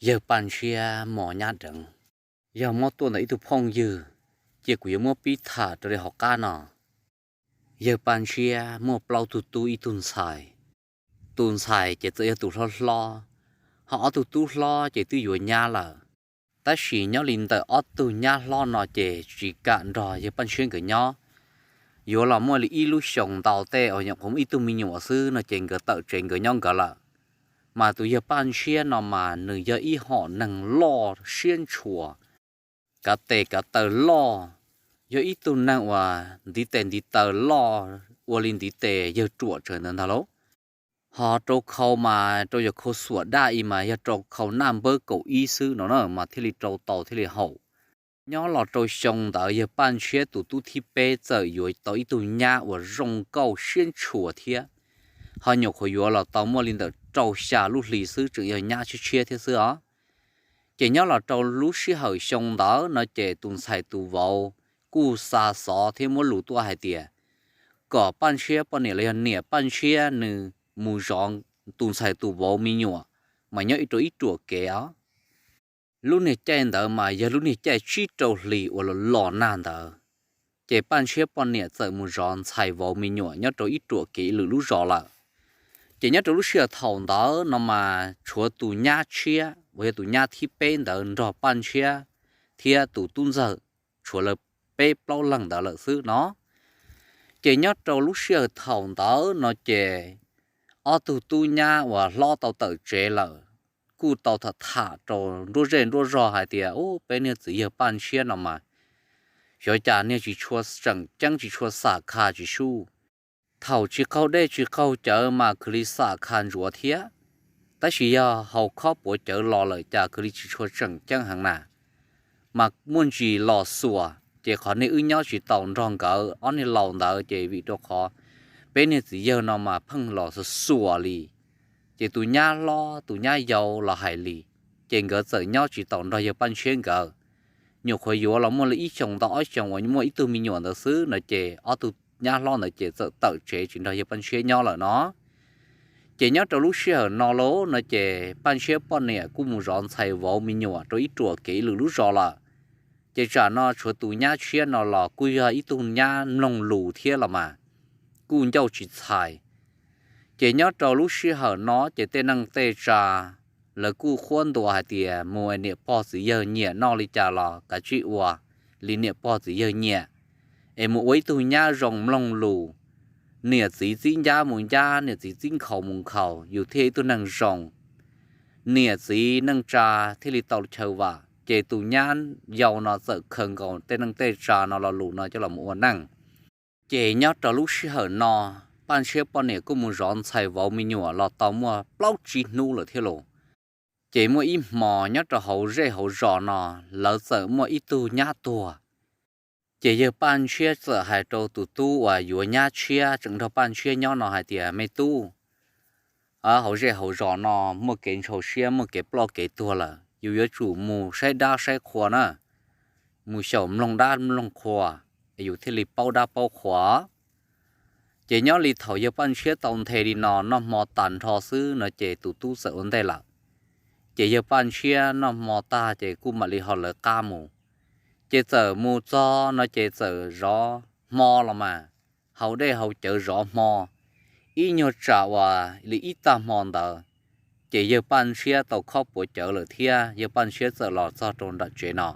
Yawg Paj Ntshiab mos nyab deev, yog muab tuaj ntawm ib tug phooj ywg, cia kuv yuav muab pib tham rau li hauv qab no. Yawg Paj Ntshiab muaj plaub tug tub ib tug ntxhais. Tus ntxhais ces txawm yog tus hlob hlob, ho ob tug tub hlob ces twb yuav nyab lawm. Tab sis nyob li ntawm ob tug nyab hlob no ces tsis kam nrog yawg Paj Ntshiab nkawd nyob. Yuav los muaj li ib lub xyoos ntau tej uas nyuam qhuav muaj ib tug me nyuam xwb no ces nkawd tawm tsev nkawd nyob nkawd lawm. Mas tus yawg Paj Ntshiab no mas nws yog ib hom neeg loj siab ntshua, kav tes kav taw loj, yog ib tug neeg uas ntiv tes ntiv taw loj, ua li ntiv tes yawg ruam tsawv ntawd ntag lauj. Ho rau khau mas rau yawg khau xuam daj i mas yog rau khau naj npawb kaum ib xwb no na mas thiaj li rau tau thiaj li haum. Nyob los rau xyoo ntawd yawg Paj Ntshiab tus tub thib peb txawm yuav tau ib tug nyab uas zoo nkauj siab ntshua thiab. Ho nyuam qhuav yuav los tau muaj li ntawm rau xya lub hli xwb tseem yog nyab tshiab tshiab thiab xwb os. Ces nyob los rau lub sij hawm xyoo ntawd no ces tus ntxhais tus vauv kuj xa xov thiab muab lus tuaj hais tias kom Paj Ntshiab poj niam los yog niam Paj Ntshiab nws mus zov tus ntxhais tus vauv me nyuam mas nyob ib rau ib ruam kev os. Lub niag caij ntawd mas yog lub niag caij tsib rau hlis uas los los nag ntawd, ces Paj Ntshiab poj niam txawm mus zov ntxhais vauv me nyuam nyob rau ib ruam kev ib lwm lub zos lawm. Ces nyob rau lub sij hawm thaum ntawd no mas tshuav tus nyab tshiab uas yog tus nyab thib peb ntawd nrog Paj Ntshiab thiab tus tub ntxawg, tshuav lawv peb plaub leeg ntawd lawm xwb no. Ces nyob rau lub sij hawm thaum ntawd no ces ob tug tub nyab uas hlob tau tawm tsev lawm kuj tau tham tham rau nruab zej nruab zog hais tias, Ub, peb niag txiv yawg Paj Ntshiab no mas xyov cas niag tsis tshua tseem ceeb, tsis tshua xam khas tsis suj. Thaum tsis qaug dej tsis qaug cawv mas khwv li xam khas ntsuav thiab, tab sis yog haus khob puav cawv los lawm cas khwv li tsis tshua tseem ceeb heev na. Mas muaj ntsis los xuas, ces qhov niag wb nyob tsis tau nrog nkawd ob niag laus ntawd ces vim rau qhov peb niag txiv yawg no mas pheej los xuas xuas li. Ces tus nyab hlob tus nyab yau los hais li, ces nkawd txawm nyob tsis tau nrog yawg Paj Ntshiab nkawd. Nyuam qhuav yuav los muaj li ib xyoos ntau ob xyoos uas muaj ib tug me nyuam ntawd xwb no ces ob tug nyab hlob ntawd ces txawm tawm tsev tsis nrog yawg Paj Ntshiab nyob lawm no. Ces nyob rau lub sij hawm no lauj no ces Paj Ntshiab poj niam kuj mus zov ntxhais vauv me nyuam rau ib ruam kev ib lwm lub zos lawm. Ces tsam no tshuav tus nyab tshiab no los kuj yog ib tug nyab mloog lus thiab los mas kuj ncauj tsis txhais. Ces nyob rau lub sij hawm no ces tej neej tej tsa lawv kuj qhuab ntuas hais tias mus niam pog txiv yawg nyiam noj li cas los kav tsij ua li niam pog txiv yawg nyiam, es mus ua ib tug nyab zoo mloog lus, niam txiv txib ncab mus ncab, niam txiv txib nkhaus mus nkhaus, yus thiaj ib tug neeg zoo. Niam txiv neej tsa thiaj li tau chaw vam. Ces tus nyab yau no txawm khaws nkaus tej neej tej tsa no lo lus no coj los mus ua neej. Ces nyob rau lub sij hawm no, Paj Ntshiab poj niam kuj mus zov ntxhais vauv me nyuam los tau muaj plaub tsib hnub lawm thiab los. Ces muaj ib hmos nyob rau hauv zej hauv zos no, lawv txawm muaj ib tug nyab tuag. Ces yawg Paj Ntshiab txawm hais rau tus tub uas yuav nyab tshiab tseem nrog Paj Ntshiab nyob no hais tias, Me tub, hauv zej hauv zos no muaj kev ntshaus siab muaj kev ploj kev tuag lawm, yus yuav tsum mus saib dab saib qhua na, mus xyaum mloog dab mloog qhua, es yus thiaj li paub dab paub qhua. Ces nyob li thaum yawg Paj Ntshiab tau nthe li no noj hmo tas nrho xwb no ces tus tub txawm ua ntej lawm. Ces yawg Paj Ntshiab noj hmo tag ces kuj mam li ho lawv qab mus. Ces txawm mus txog no ces txawm zov hmo los mas, haus dej haus cawv zov hmo, ib nyuag tsam uas li ib tag hmo ntawd, ces yawg Paj Ntshiab tau khob puav cawv lawm thiab yawg Paj Ntshiab txawm los txog rau nram tsev no.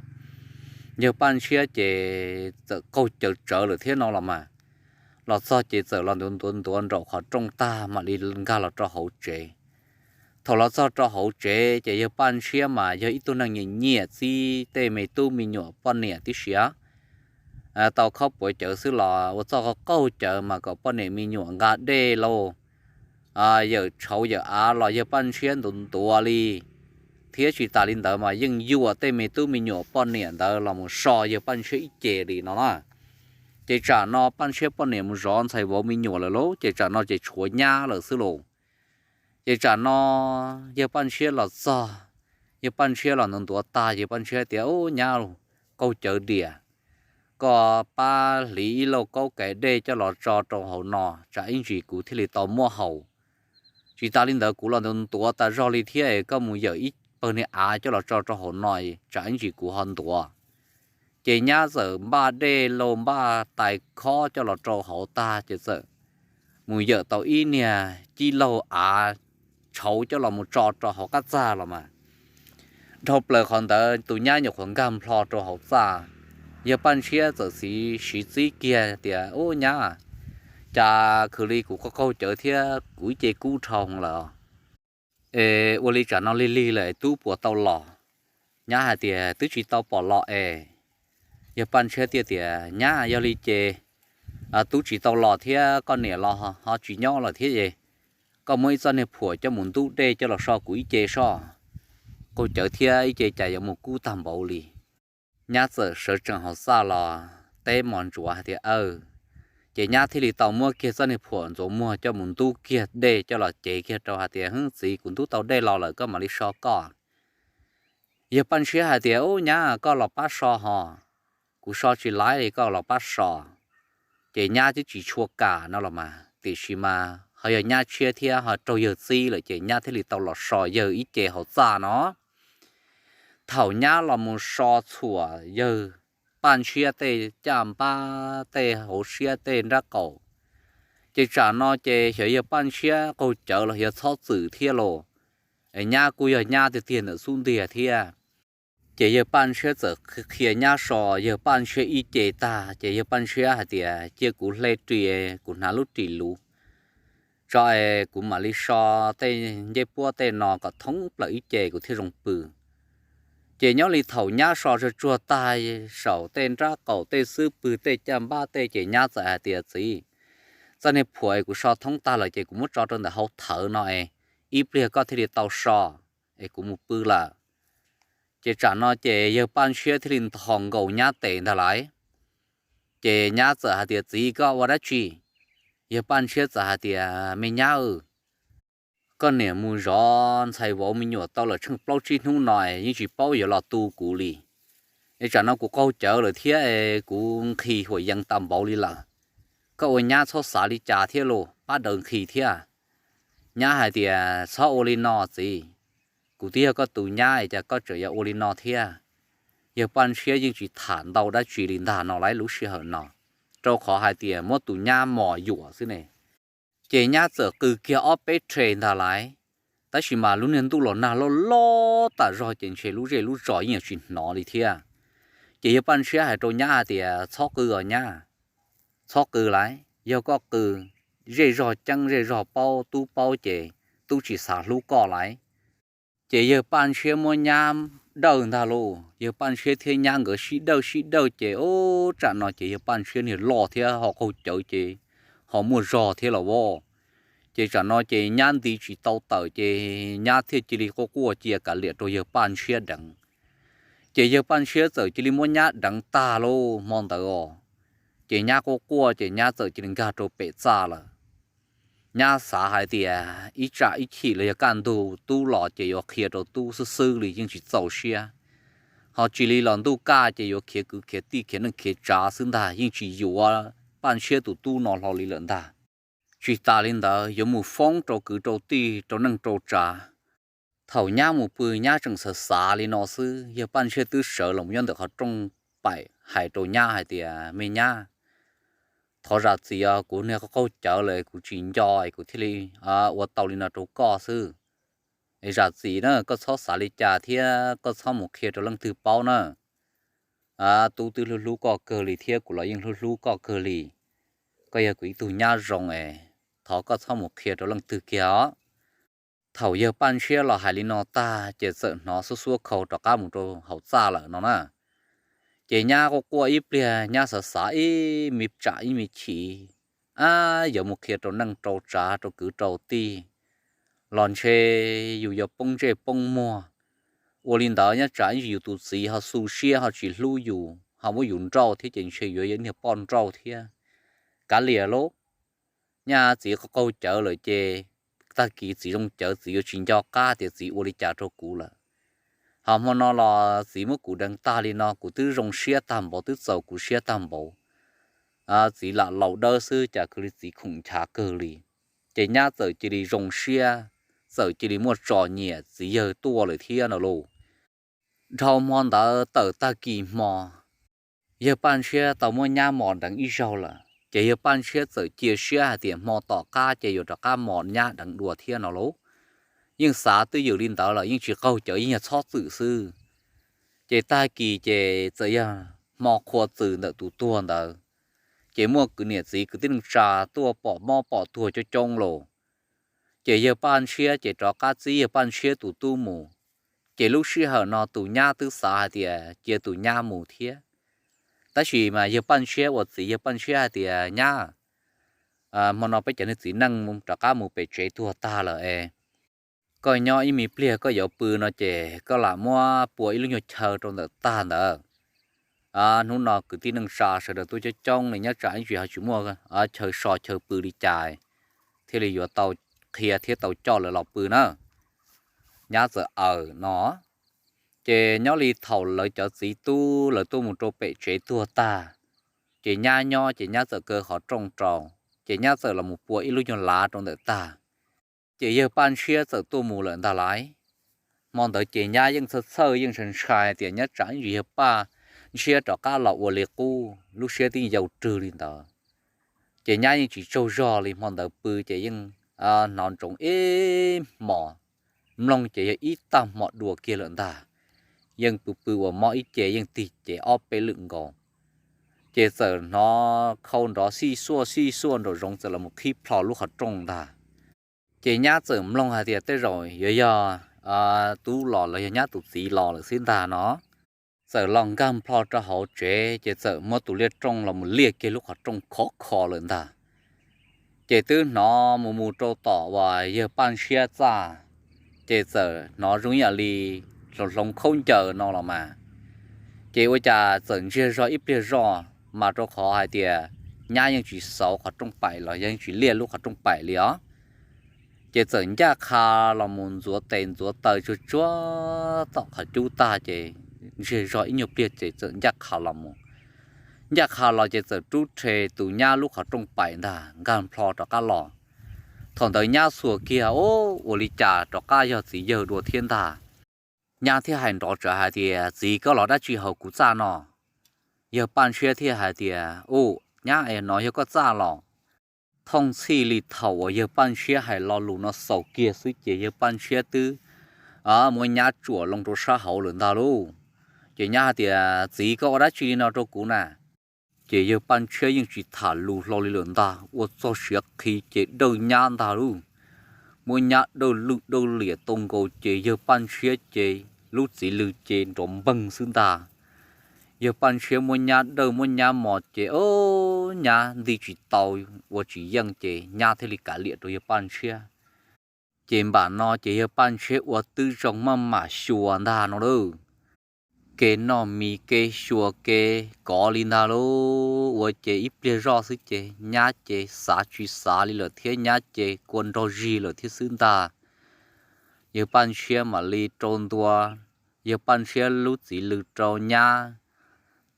Yawg Paj Ntshiab ces txawm qaug cawv tsawv lawm thiab no los mas, los txog ces txawm los ntuav ntuav ntuav nraum qhov rooj tag mam li nkag los rau hauv tsev. Thaum los txog rau hauv tsev ces yawg Paj Ntshiab mas yog ib tug neeg nyiam nyiam txib tej me tub me nyuam poj niam tib si. Tau khob puav cawv xwb los ua txoj qaug cawv mas kom poj niam me nyuam nqa dej lauj, yawm tshauv yawm av los yawg Paj Ntshiab ntuav ntuav li, thiab tsis tas li ntawd mas yeej yuam tej me tub me nyuam poj niam ntawd los mus so yawg Paj Ntshiab ib ce li no na. Ces tsam no Paj Ntshiab poj niam mus zov ntxhais vauv me nyuam lawm lauj, ces tsam no ces tshuav nyab lawm xwb lauj. Ces tsam no yawg Paj Ntshiab los txog, yawg Paj Ntshiab los ntuav ntuav tag, yawg Paj Ntshiab tias, Ub, nyab, qaug cawv diam, koj pab hliv ib lauj kaub kais dej coj los tso rau hauv no, tsam ib ntsis kuv thiaj li tau muab haus. Tsis tas li ntawd kuv los ntuav ntuav tas zog li thiab, koj mus yawm ib pawg niag av coj los tso rau hauv no, tsam ib ntsis kuv ho ntuav. Ces nyab txawm npaj dej lauj npaj tais khob coj los rau hauv tag ces txawm mus yawm tau ib niag cib laug av tshauv coj los mus tso rau hauv qab txaj los mas. Dhau plaws qhov ntawd tus nyab nyuam qhuav nkag nplho rau hauv txaj. Yawg Paj Ntshiab txawm siv txib kiag tias, Ub nyab, cas khwv li kuv qaug cawv thiab kuv ib ce kub dhau lawm, es ua li tsam no lig lig lawm tub puas tau los? Nyab hais tias, Twb tsis tau pom los es. Yawg Paj Ntshiab thiaj tias, Nyab, yog li ces tub tsis tau los thiab koj niam los ho tsis nyob lawm thiab es, koj muab ib txoj niag phuam coj mus ntub dej coj los so kuv ib ce soj, qaug cawv thiab ib ce cas yuav mus kub tag npaum li. Nyab txawm sawv tsees hauv txaj los teb mos ntsuav hais tias, Aw. Ces nyab thiaj li tau muab kiag txoj niag phuam ntxuav muag coj mus ntub kiag dej coj los cev kiag rau hais tias, Hwb txiv, kuv ntub tau dej los lawm koj mam li so koj. Yawg Paj Ntshiab hais tias, Ub nyab, koj los pab so ho, kuv so tsis laib li, koj los pab so. Ces nyab twb tsis tshua kam no los mas, tiam sis mas ho yog nyab tshiab thiab ho raug yawg txib lawm ces nyab thiaj li tau los so yawg ib ce hauv txaj no. Thaum nyab los mus so txhuam yawg Paj Ntshiab tej caj npab, tej hauv siab, tej nrab qaum, ces tsam no ces xyov yawg Paj Ntshiab qaug cawv los yog txhob txwm thiab los, es nyab kuj yog nyab tiag tiag ntawm xub ntiag thiab. Ces yawg Paj Ntshiab txawm qhia nyab so yawg Paj Ntshiab ib ce tag ces yawg Paj Ntshiab hais tias, Cia kuv hle ris, kuv hnav lub ris luv tso es kuv mam li so tej ncej puab tej no kom thoob plaws ib ce kuv thiaj zoo pw. Ces nyob li thaum nyab so tsuag tsuag tag saum tej nrab qaum tej xub pwg tej caj npab tej ces nyab txawm hais tias, Txiv, txoj niag phuam es kuv so thoob tag lawm ces kuv muab tso rau ntawm hau thawv no es ib pliag koj thiaj li tau so es kuv mus pw lawm. Ces tsam no ces yawg Paj Ntshiab thiaj li nthos nkaus nyab tes ntag lauj. Ces nyab txawm hais tias, Txiv, koj ua dab tsi? Yawg Paj Ntshiab txawm hais tias, Me nyab, koj niam mus zov ntxhais vauv me nyuam tau lawm tsheej plaub tsib hnub no es yeej tsis paub yuav los tu kuv li. Es tsam no kuv qaug cawv lawm thiab es kuv nqhis huam yees tas npaum li lawm. Koj ua nyab txhob xav li cas thiab los pab daws nqhis thiab. Nyab hais tias, Txhob ua li no txiv, kuv twb yog koj tus nyab es cas koj tseem yuav ua li no thiab? Yawg Paj Ntshiab yeej tsis tham ntau dab tsi li ntag no lauj lub sij hawm no, rau qhov hais tias muab tus nyab mos yuam xwb ne. Ces nyab txawm qw kiag ob peb rhe ntag lauj, tab sis mas lub niag ntuj los nag loj loj tas zog ces ntshe lub zej lub zos yeej yuav tsis hnov li thiab. Ces yawg Paj Ntshiab hais rau nyab hais tias, Txhob qw os nyab, txhob qw lauj, yog koj qw zej zog ceeb zej zog paub tub paub ces tub tsis xav hlub koj lauj. Ces yawg Paj Ntshiab muab nyab dawj ntag lauj, yawg Paj Ntshiab thiab nyab nkawd sib dawj sib dawj ces ub tsam no ces yawg Paj Ntshiab niag loj thiab ho qaug cawv ces ho muaj zog thiab los as. Ces tsam no ces nyab nti tsis tau tawm ces nyab thiaj cia li quaj quaj cia kav liam rau yawg Paj Ntshiab deev. Ces yawg Paj Ntshiab txawm cia li muab nyab deev tag lauj hmo ntawd os. Ces nyab quaj quaj ces nyab txawm cia li nkag rau pem txaj lawm. Nyab xav hais tias ib tsam ib chim los yog kaj ntug tub los ces yuav qhia rau tub xwb xwb li yeej tsis txaus siab. Ho tsis li los ntuj kaj ces yuav khiav kwv khiav tij khiav neej khiav tsav xwb ntag yeej tsis yuav Paj Ntshiab tus tub no hlo li lawm ntag. Tsis tas li ntawd yuav mus foob rau kwv rau tij rau neej rau tsav. Thaum nyab mus pw nyab tseem xav xav li no xwb yawg Paj Ntshiab twb sawv los nyob ntawm qhov rooj paim hais rau nyab hais tias, Me nyab, thov zam txim os, kuv niag qaug cawv lawm kuv tsis nco es kuv thiaj li ua tau li no rau koj xwb. Es zam txim na, koj txhob xav li cas thiab koj txhob mus qhia rau leej twg paub na. Tub twb hlub hlub koj kawg li thiab kuv los yeej hlub hlub koj kawg li. Koj yog kuv ib tug nyab zoo es thov koj txhob mus qhia rau leej twg kiag os. Thaum yawg Paj Ntshiab los hais li no tag ces txawm hnov xuab xuab khau rov qab mus rau hauv txaj lawm no na. Ces nyab quaj quaj ib pliag nyab xav xav ib me tsam ib me chim, ab, yuav mus qhia rau neej rau tsav rau kwv rau tij los ntshe yus yuav poob ntsej poob muag. Ua li ntawd nyob tsam ib ntsis yus tus txiv ho xu siab ho tsis hlub yus ho muab yus nrauj thiab ces ntshe yuav yog niag poj nrauj thiab. Kav liam lauj, nyab txiv qaug cawv lawm ces tag kis txiv zoo cawv txiv yuav tsis nco qab tias txiv ua li cas rau kuv lawm. Ho hmo no los txiv muab kuv deev tag li no kuv twb zoo siab tag npaum twb txaus kuv siab tag npaum. Txiv lam laus dawb xwb cas kwv li txiv khoom nchav kawg li. Ces nyab txawm cia li zoo siab txawm cia li muaj tso nyiam txiv yawg tuaj lawm thiab no lauj. Dhau hmo ntawd tawm tag kis hmo, yawg Paj Ntshiab tau muab nyab mos deev ib zaug lawm, ces yawg Paj Ntshiab txawm cia siab hais tias hmo tom qab ces yuav rov qab mos nyab deev dua thiab no lauj. Yeej xav twj ywm li ntawd los yeej tsis qaug cawv, yeej yog txhob txwm xwb. Ces tag kis ces txawm yog hmo qhua txws ntawm tus tuag ntawd, ces muaj kwv niam txiv kwv tij neej tsa tuaj pom mob pom tuag coob coob lauj. Ces yawg Paj Ntshiab ces rov qab txib yawg Paj Ntshiab tus tub mus. Ces lub sij hawm no tus nyab twb xav hais tias cia tus nyab mus thiab, tab sis mas yawg Paj Ntshiab ua txiv, yawg Paj Ntshiab hais tias, Nyab, hmo no peb cov niag txiv neej rov qab mus pem tsev tuag tag lawm es koj nyob ib me pliag koj yuav pw no ces koj lam muab pua ib lub nyuag chaw rau ntawm tag ntawd. Hnub no kwv tij neej tsa sawv daws tuaj coob coob li, nyob tsam ib ntsis ho tsis muaj chaw so chaw pw li cas thiaj li yuav tau qhia thiab tau coj lawv los pw na. Nyab txawm aws no. Ces nyob li thaum lawv cov txiv tub lawv tuaj mus rau pem tsev tuag tag, ces nyab nyob ces nyab txawm kaw qhov rooj rau, ces nyab txawm los mus pua ib lub nyuag lav rau ntawm tag. Ces yawg Paj Ntshiab txawm tuaj mus lawm ntag lauj. Hmo ntawd ces nyab yeej txhawj txhawj yeej ntshai ntshai tias nyob tsam ib ntsis yawg Paj Ntshiab rov qab los ua li qub, lub siab tib yau rwg li ntawd. Ces nyab yeej tsis tsaug zog li, hmo ntawd pw ces yeej hnov ntsoov ib hmos, mloog ces yog ib tag hmo dua kiag lawm ntag. Yeej pw pw ua mob ib ce yeej tig ces ob peb lwm nkaus, ces txawm hnov khau nrov xij xuaj xij xuaj nraum zoov txawm los mus qhib plho lub qhov rooj ntag. Ces nyab txawm mloog hais tias tej zaum yuav yog tub los los yog nyab tus txiv los lawm xwb ntag no. Txawm los nkag plho rau hauv tsev ces txawm muab tus liaj rooj los mus liaj kiag lub qhov rooj khov kho lawm ntag. Ces twb hnov mus mus rau tom uas yawg Paj Ntshiab txaj, ces txawm hnov zoo ib yam li hloov hloov khaub ncaws no los mas. Ces ua cas txawm ntsiag zog ib pliag zoj, mas rau qhov hais tias nyab yeej tsis xauv qhov rooj paim los yog yeej tsis liaj lub qhov rooj paim li os. Ces txawm ncaj qha los mus ntxuav tes ntxuav taw tsuag tsuag tom qhov cub tag ces ntsiag zog ib nyuag pliag ces txawm ncaj qha los mus. Ncaj qha los ces txawm rub rhe tus nyab lub qhov rooj paim ntag nkag plho rov qab los. Thaum ntawd nyab xuas kiag, Ub, ua li cas rov qab yog txiv yawg dua thiab ntag. Nyab thiaj hais nrov tsawv hais tias, Txiv, koj los dab tsi hauv kuv txaj no? Yawg Paj Ntshiab thiaj hais tias, Ub, nyab es no yog koj txaj los? Thooj txhij li thaum uas yawg Paj Ntshiab hais lo lus no xaus kiag xwb ces yawg Paj Ntshiab twb muab nyab tsuam loo rau sab hauv lawm ntag lauj. Ces nyab hais tias, Txiv, koj ua dab tsi li no rau kuv na? Ces yawg Paj Ntshiab yeej tsis tham lus hlo li lawm ntag, ua txog siav qhi ces dawj nyab ntag lauj. Muab nyab dawj lwj dawj liam tau nkaus ces yawg Paj Ntshiab ces lub txiv lw ces nrov npeeg xwb ntag. Yawg Paj Ntshiab muab nyab dawj muab nyab mos ces, o, nyab nti tsis tau, ua tsis yeej ces nyab thiaj li kav liam rau yawg Paj Ntshiab. Ces npam no ces yawg Paj Ntshiab ua tib zoo maj mam xyuas ntag no lauj. Kev noj mis kev xyuas kev kov li ntag lauj. Ua ces ib pliag zoj xwb ces nyab ces xav tsis xav li lawm thiab, nyab ces kua nrog zig lawm thiab xwb ntag. Yawg Paj Ntshiab mam li rau ntua yawg Paj Ntshiab lub txiv lw rau nyab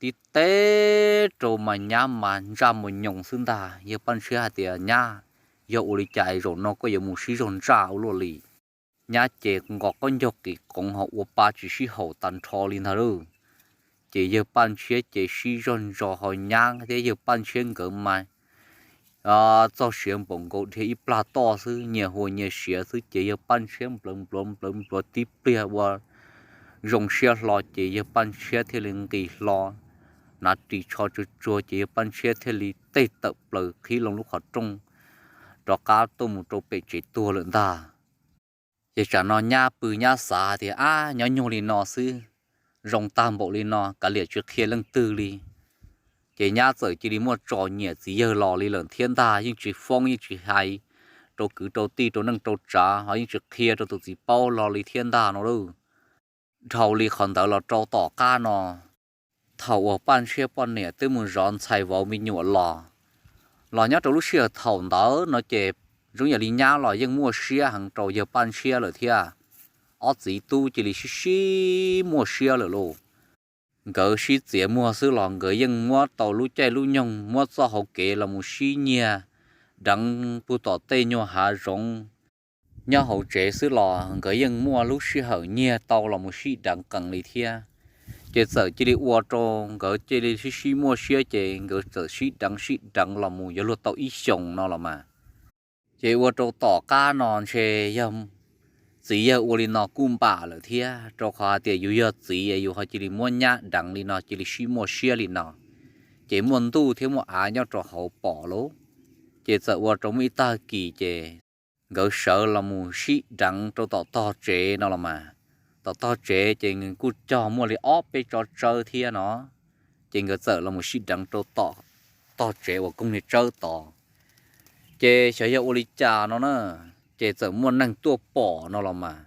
tib teb rau mas nyab mas ntsaj mus nyoos xwb ntag. Yawg Paj Ntshiab hais tias, Nyab, yog ua li cas zaum no koj yuav mus sib zog ntsaj ua luaj li? Nyab ces nqos qaub ncaug qis qoov ho ua pa tsis sib haum tag nrho li ntag lauj. Ces yawg Paj Ntshiab ces sib zog ntso ho nyab thiab yawg Paj Ntshiab nkawd mas txog siav npaum nkaus dhia ib plag toj xwb, nyias hua nyias siav xwb ces yawg Paj Ntshiab nplawv npluav nplawv npluav tib pliag ua zoo siab hlo ces yawg Paj Ntshiab thiaj li nqis hlo, hnav ris tsho tsuag tsuag ces yawg Paj Ntshiab thiaj li tej tawm plaws qhib loo lub qhov rooj rov qab tuaj mus rau pem tsev tuag lawm ntag. Ces tsam no nyab pw nyab xav tias, Ab, nyob nyuag li no xwb, zoo tag npaum li no kav liam tsis qhia leej twg li. Ces nyab txawm cia li muaj tso nyiam txiv yawg los li lawm thiab ntag, yeej tsis foob yeej tsis hais rau kwv rau tij rau neej rau tsav, ho yeej tsis qhia rau tus txiv paub los li thiab ntag no lauj. Dhau li qhov ntawd los rau tom qab no, thaum uas Paj Ntshiab poj niam twb mus zov ntxhais vauv me nyuam los, los nyob rau lub sij hawm thaum ntawd no ces zoo yam li nyab los yeej muaj siab heev rau yawg Paj Ntshiab lawm thiab. Ob txiv tub cia li sib sib muaj siab lawm lauj. Nkawd sib txiav muag xwb los nkawd yeej muab tau lub caij lub nyoog muab txoj hauv kev los mus sib nyiag deev puag tom tej nyuag hav zoov, nyob hauv tsev xwb los nkawd yeej muaj lub sij hawm nyiag tau los mus sib deev qees li thiab. Ces txawm cia li ua rau nkawd cia li sib sib muaj siab, ces nkawd txawm sib deev sib deev los mus yuav luag tau ib xyoos no los mas. Ces ua rau tom qab no ntshe yog txiv yawg ua li no kuj npam lawm thiab, rau qhov hais tias yus yog txiv yus ho cia li muab nyab deev li no, cia li sib muaj siab li no, ces muaj ntuj thiab muaj av nyob rau hauv pom lauj. Ces txawm ua rau muaj ib tag kis ces nkawd sawv los mus sib deev rau tom tog tsev no los mas. Tom tog tsev ces kuj cog muaj li ob peb tsob tsawb thiab no, ces nkawd txawm los mus sib deev rau tom tog tsev uas koog niag tsawb tod. Ces xyov yog ua li cas no na, ces txawm muaj neeg tuaj pom no los mas.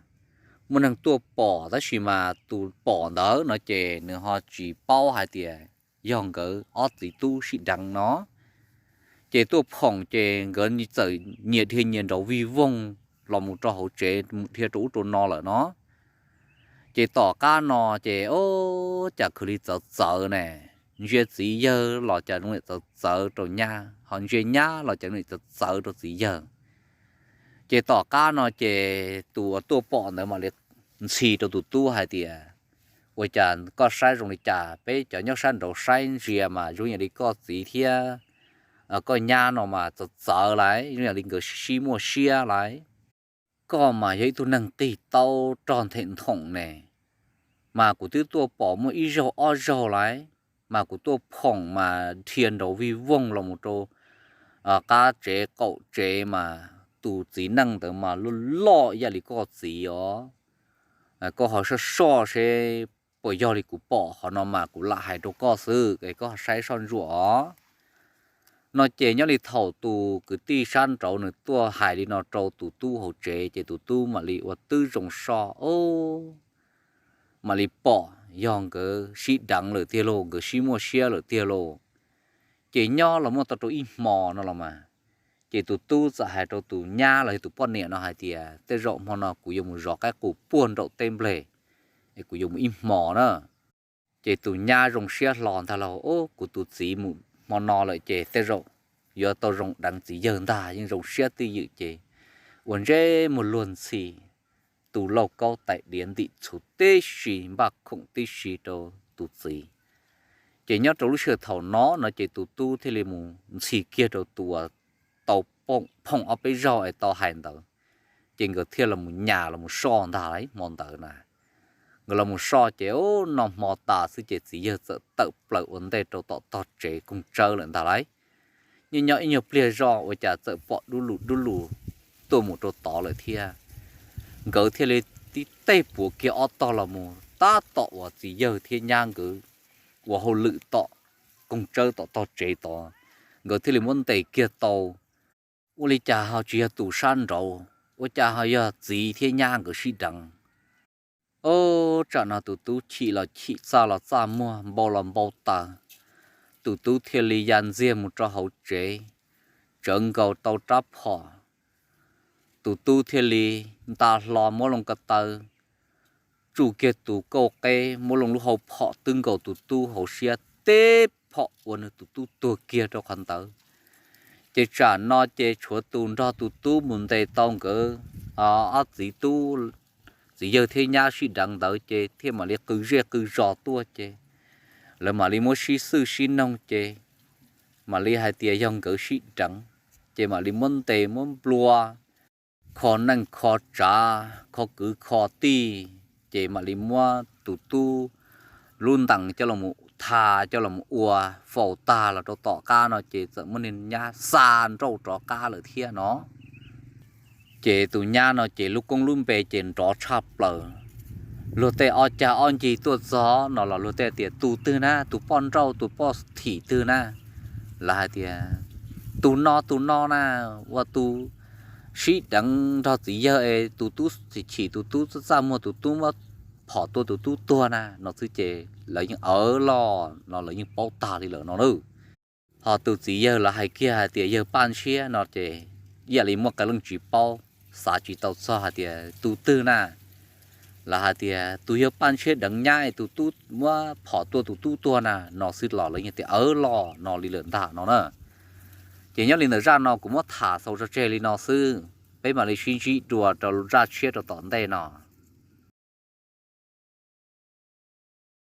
Muaj neeg tuaj pom tab sis mas tus pom ntawd no ces nws ho tsis paub hais tias yog nkawd ob txiv tub sib deev no. Ces tuaj phoom ces nkawd txawm nyias dhia nyias nraud vij voog los mus rau hauv tsev, dhia rau ub rau no lawm no. Ces tom qab no ces ua cas khwv li txawv txawv ne, ntsia txiv yawg los cas zoo li txawv txawv rau nyab, ho ntsia nyab los cas zoo li txawv txawv rau txiv yawg. Ces tom qab no ces tus uas tuaj pom ntawd mam li ntxhi rau tus tub hais tias, ua cas koj saib zoo li cas, peb cov nyob sab nraud saib ntsia mas zoo yam li koj txiv thiab koj nyab no mas txawv txawv lauj, zoo yam li nkawd sib muaj siab lauj. Koj mas yog ib tug neeg qig tau rog nthem nthoom ne, mas kuv twb tuaj pom muaj ib zaug ob zaug lauj, mas kuv tuaj phoom mas dhia nraud vij voog los mus rau qab tsev qaum tsev mas tus txiv neej ntawd mas loj loj ib yam li koj txiv os. Koj ho soj soj seb puas yog li kuv pom qhov no mas kuv lam hais rau koj xwb es koj ho saib soj ntsuam os. No ces nyob li thaum tus kwv tij sab nraud nws tuaj hais li no rau tus tub hauv tsev ces tus tub mam li ua twb zoo soj, mam li pom yog nkawd sib deev lawm tiag lauj, nkawd sib muaj siab lawm tiag lauj. Ces nyob los muaj tau rau ib hmo no los mas, ces tus tub txawm hais rau tus nyab los yog tus poj niam no hais tias, tej zaum hmo no kuv yuav mus zov qaib qus puag nraum teb nplej, es kuv yuav mus ib hmo na. Ces tus nyab zoo siab hlo ntag lauj, kuv tus txiv mus hmo no lawm ces tej zaum yuav tau zoo deev txiv yawg ntag, yeej zoo siab twj ywm ces ua ntsej muag luag ntxhi tus lauj kaub tais diav ntim txhuv tib si, npaj khoom tib si rau tus txiv. Ces nyob rau lub sij hawm thaum no no ces tus tub thiaj li mus ntxhi kiag rau tus uas tau phoom ob peb zaug es tau hais ntawd, ces nkawd thiaj los nyas los soj ntag lauj. Hmo ntawd na nkawd los soj ces noj hmo tas xwb ces txiv yawg txawm tawm plaws ua ntej rau tom tog tsev koog tsawb lawm ntag lauj. Nyob nyob ib nyuag pliag zoj ua cas txawm pom dub lug dub lug tuaj mus rau tod lawm thiab. Nkawd thiaj li tib teg puav kiag ob tog los mus tab tom uas txiv yawg thiab nyab nkawd ua hauj lwm tom koog tsawb tom tog tsev tod, nkawd thiaj li muab ntes kiag tau. Ua li cas ho tsis yog tus sab nraud, ua cas ho yog txiv thiab nyab nkawd sib deev? Ob, tsam no tus tub chim los chim, txaj los txaj muag, npau los npau taws. Tus tub thiaj li ya ntxiag mus rau hauv tsev, tsawv nkaus tau rab phom. Tus tub thiaj li nta hlo muab loo ko taw, tsuj kiag tus kauj qeb, muab loo lub hau phom twb nkaus tus tub hauv siab teb phom ua nws tus tub tuag kiag rau qhov ntawd. Ces tsam no ces tshuav tus nrog tus tub mus ntes tau nkawd ob txiv tub, txiv yawg thiab nyab sib deev ntawd ces thiaj mam li qw zej qw zos tuaj ces lawv mam li muab sib xwj sib noog ces mam li hais tias yog nkawd sib deev, ces mam li muab ntes muab nplua, kho neej kho tsav kho kwv kho tij, ces mam li muab tus tub lub ntees coj los tha, coj los ua faus tag los rau tom qab no ces txawm muab niag nyab xa nrauj rov qab lawm thiab no. Ces tus nyab no ces lub koob lub npe ces nrov tshaj plaws. Luag tej ob cag ob ncig tuaj txog no los luag tej tias tus twg na, tus poj nrauj tus poj thim twg na? Lawv hais tias tus no tus no na, ua tus sib deev nrog txiv yawg es tus tub chim tus tub txaj muag tus tub muab phom tua tus tub tuag na no xwb ces lawv yeej awv los no lawv yeej paub tag li lawm no na. Ho tus txiv yawg lawv hais kiag hais tias yawg Paj Ntshiab no ces ib yam li muaj qee leej tsis paub, xav tsis tau txog hais tias tus twg na. Lawv hais tias tus yawg Paj Ntshiab deev nyab es tus tub muab phom tua tus tub tuag na no xwb los lawv yeej tias awv los no li lawm ntag no na. Ces nyob li ntawm zaj no kuv muab tham xaus tso tseg li no xwb. peb mam li sib ntsib dua rau lub zaj tshiab rau tom ntej no.